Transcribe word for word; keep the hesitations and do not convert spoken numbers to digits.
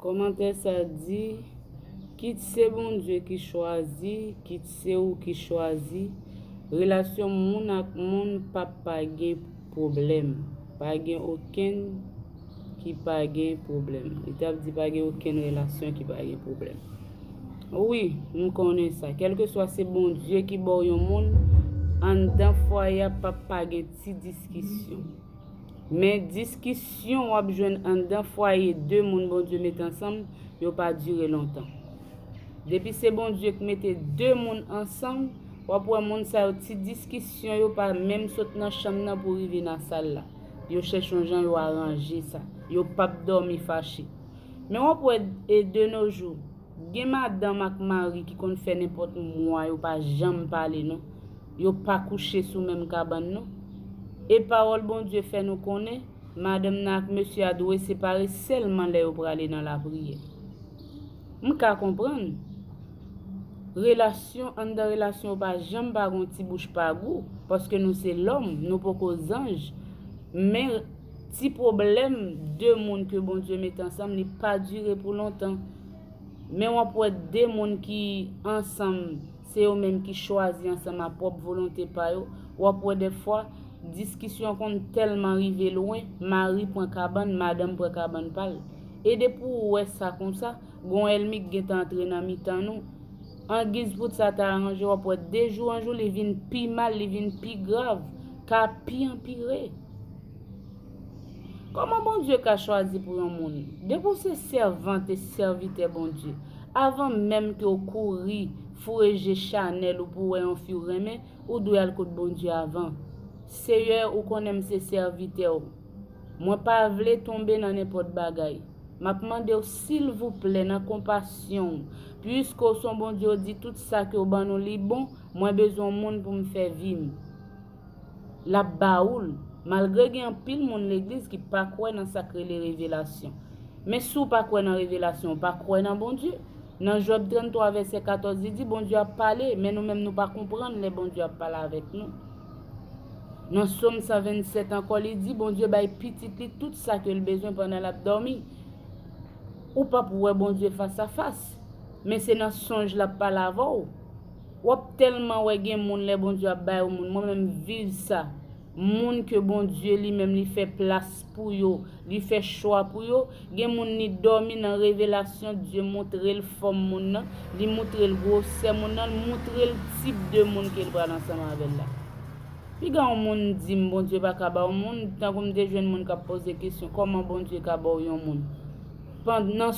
Kòmantè sa di, kit se Bondye ki chwazi, kit se ou ki chwazi, relasyon moun ak moun p ap pa gen pwoblèm. Pa gen okenn ki pa gen pwoblèm. Li t ap di pa gen okenn relasyon ki pa gen pwoblèm. Wi, m konnen sa. Kèlkeswa se Bondye ki ba w yon moun, anndan fwaye a p ap pa gen ti diskisyon. Men diskisyon w ap jwenn anndan fwaye de moun Bondye met ansanm, yo pa dire lontan. Depi se Bondye k mete de moun ansanm, w ap wè moun sa yo ti diskisyon yo pa menm sot nan chanm nan pou rive nan sal la. Yo chèche yon jan yo aranje sa. Yo p ap dòmi fache. Men w ap wè e de nos jours, gen madanm ak mari ki konn fè nenpòt mwa yo pa janm pale non. Yo pa kouche sou menm kabann non. E pawòl Bondye fè nou konnen, madanm nan ak mesye a dwe separe sèlman lè yo prale nan lapriyè. M ka konprann. Relasyon, anndan relasyon yo pa janm pa gon ti bouch pa gou, paske nou se lòm, nou poko zanj. Men ti pwoblèm de moun ke Bondye mete ansanm, li pa dire pou lontan. Men w ap wè de moun ki ansanm, se yo menm ki chwazi ansanm a pwòp volonte pa yo, w ap wè dèfwa diskisyon konn tèlman rive lwen, mari pran kabann, madanm pran kabann pa l. E depi w wè sa konsa, gon ènmi k gentan antre nan mitan nou. Angiz pou sa ta aranje, w ap wè de jou an jou, li vin pi mal, li vin pi grav, ka pi anpire. Kòman Bondye ka chwazi pou yon moun? Depi w se sèvant e sèvitè Bondye, avan menm ke w kouri foure je chanèl ou pou w wè yon fi w renmen, ou dwe al kot Bondye avan. Seyè, ou konnen m se sèvitè w. Mwen pa vle tonbe nan nenpòt bagay. M ap mande w silvouplè nan konpasyon w, piske w se yon Bondye w di tout sa ke w ban nou li bon, mwen bezwen yon moun pou m fè vi m. L ap ba ou l. Malgre gen anpil moun legliz ki pa kwè nan sa k rele revelasyon. Men si w pa kwè nan revelasyon, w pa kwè nan Bondye. Nan Jòb tranntwa vèsè katòz, li di, Bondye ap pale, men nou menm nou pa konprann lè Bondye ap pale avèk nou. Nan Sòm san vennsèt ankò, li di, Bondye bay pitit li tout sa ke l bezwen pandan l ap dòmi. Ou p ap wè Bondye fas a fas, men se nan sonj l ap pale avè w. W ap tèlman wè gen moun lè Bondye ap bay yon moun, mwen menm viv sa. Moun ke Bondye li menm li fè plas pou yo, li fè chwa pou yo, gen moun li dòmi nan revelasyon, Dye montre l fòm moun nan, li montre l gwosè moun nan, li montre l tip de moun ke l pral ansanm avè l la. Piga yon moun di m Bondye pa ka ba yon moun, tankou m te jwenn moun k ap poze kesyon, kòman Bondye ka ba w yon moun? Pandan